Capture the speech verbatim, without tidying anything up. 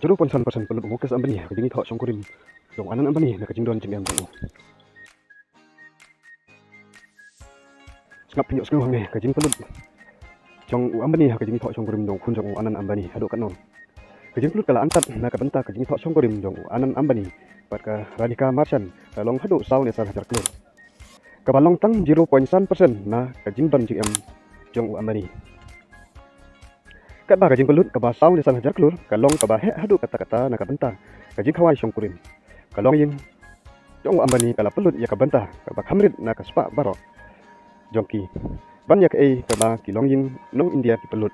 Zero point san percent pynlut u Mukesh Ambani ha ka jingithoh shongkurim jong u Anand Ambani na ka jingdon jingem jong u. Sngap pynïohsngew hangne ka jingpynlut jong u Ambani ha ka jingithoh shongkurim jong u khun jong u Anand Ambani haduh katno. Ka jingpynlut ka la antad na ka bynta ka jingithoh shongkurim jong u Anand Ambani bad ka Radhika Marchand ka long haduh saw ne san hajar klur, kaba long tang zero point san percent na ka jingdon jingem jong u Ambani. Katba ka jingpynlut kaba saw ne san hajar klur ka long kaba heh haduh katta katta na ka bynta ka jingkhawai shongkurim, ka longïing jong u Ambani ka la pynlut ïa ka bynta kaba kham rit na ka spah baroh jong ki ban ïa kaei kaba ki longïing nong India ki pynlut.